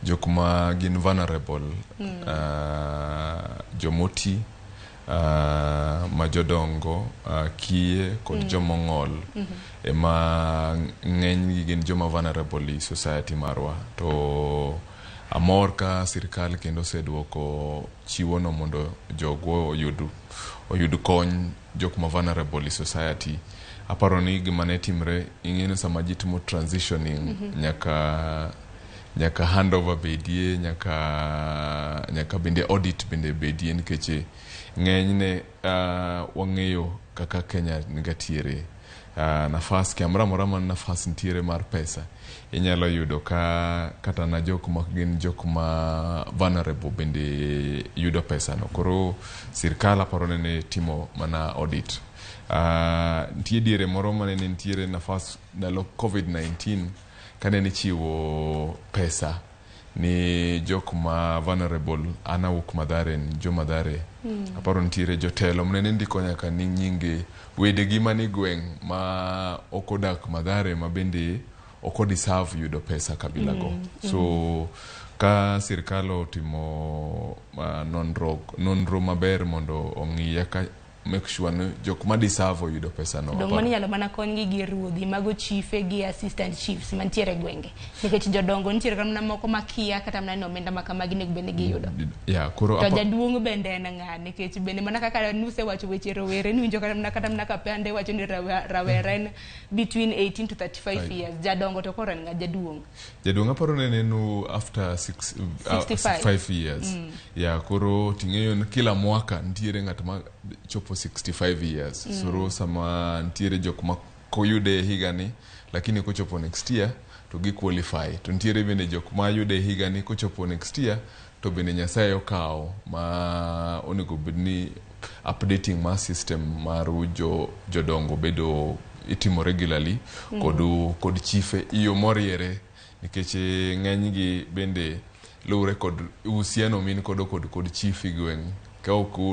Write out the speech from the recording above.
Jok ma gin vulnerable, jomoti, ma jodongo, kiye kod jomong'ol ema ng'enygi gin joma vulnerable e society marwa. To amor ka sirkal kendo oseduoko chiwo no mondo jogwa oyud kony, jok ma vulnerable e society. Aparo ni gima ne timre, ing'e ni sama ji timo transitioning, nyaka handover bedie, nyaka bende audit bende bedie, nikech ng'enyne wang'eyo kaka Kenya nigatiere. Nafas kamoro amora ma nafas nitiere mar pesa, inyalo yudo ka kata na jok ma gin jok ma vulnerable bende yudo pesa no. Koro sirkal aparo ni ne timo mana audit. Nitie diere moro mane nitiere nafas ndalo COVID-19 kane nichiwo pesa ni jok ma vulnerable. An awuok Mathare, ni jo Mathare. Aparo nitiere jotelo mane ndiko nyaka ni nyinge wedegi mane gweng' ma ok odak Mathare ma bende ok odeserve yudo pesa kabila go. So ka sirkal otimo nonro maber mondo ong'i kaka make sure ni jok ma deserve oyudo pesa no. Dong' mano inyalo mana konygi gi ruodhi mago, chife gi assistant chiefs mantiere e gwenge, nikech jodongo nitiere kata mana moko makia kata mana ni omenda ma kamagi onego bed ni giyudo. Yeah, koro to jaduong' bende en ng'a? Nikech bende mana kaka nusewacho weche rowere, niwinjo kata mana kapande wacho ni rawera en between 18 to 35 years. Jadongo to koro en ng'a? Jaduong'? Jaduong' aparo ne neno after 65. 5 years. Yeah, koro ting'eyo ni kila mwaka nitiere ng'at ma chopo 65 years. Soro sama nitiere jok ma koyude higani, lakini kochopo next year to gi qualify, to nitiere bende jok ma yude higani, kochopo next year to bende Nyasaye okawo. Ma onego bed ni updating mar system mar jo jodongo bedo itimo regularly kod chife iyo moriere, nikech ng'enygi bende luwre kod uhusiano min kodo kod chief e gweng' ka ok.